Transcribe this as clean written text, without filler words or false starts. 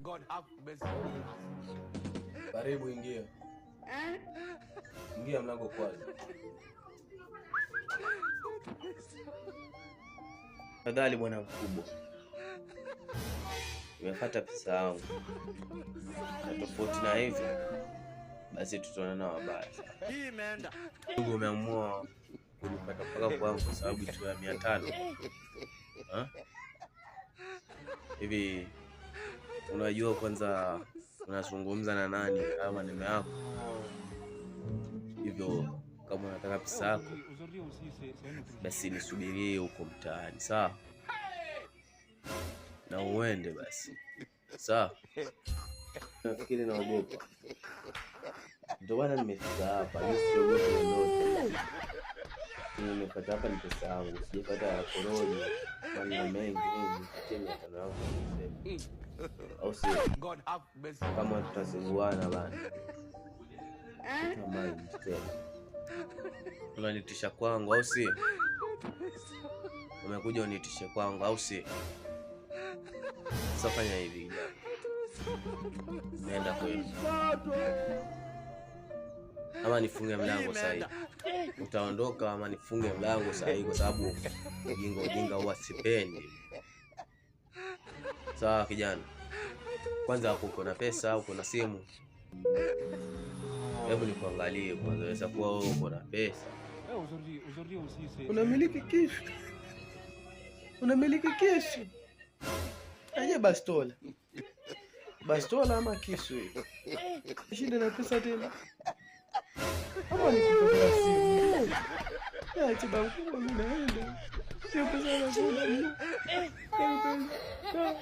God have mercy on us. Karibu, ingia. Ingia mlango kwanza. Tafadhali bwana mkubwa, nimefuata pesa yangu, na tofauti na hivyo basi tutaonana wabaya. Hii imeenda. Ndugu, umeamua kunipata mpaka kwangu kwa sababu tu ya 500 Ha? Hivi unajua kwanza unazungumza na nani kama maneno yako? Hivyo kama unataka pesa yako basi nisubirie huko mtaani, sawa? Na uende basi, sawa? Nafikiri naogopa, ndio maana nimefika hapa. Mimi siogopi lolote. Nimepata hapa ni pesa yangu, sijapata ya porojo, maneno mengi mengi. Nipatie 500 yangu niseme, au sio? God have mercy. Kama tutazinguana bana, mind tena unanitisha kwangu, au si? Umekuja unitishe kwangu, au si? Sasa fanya hivi kijana, nenda kwenu ama nifunge mlango sasa hivi. Utaondoka ama nifunge mlango sasa hivi, kwa sababu ujinga ujinga huwa sipendi. Sawa kijana, kwanza hapo uko na pesa au uko na simu? Hebu nikuangalie kwanza, unaweza kuwa wewe uko na pesa. Unamiliki kisu, unamiliki kisu aje? Bastola, bastola ama kisu hiyo? Shida na pesa tena, ama nikupokea simu? Acha baba mkubwa, mimi naenda. Sio pesa nakula. Sio pesa.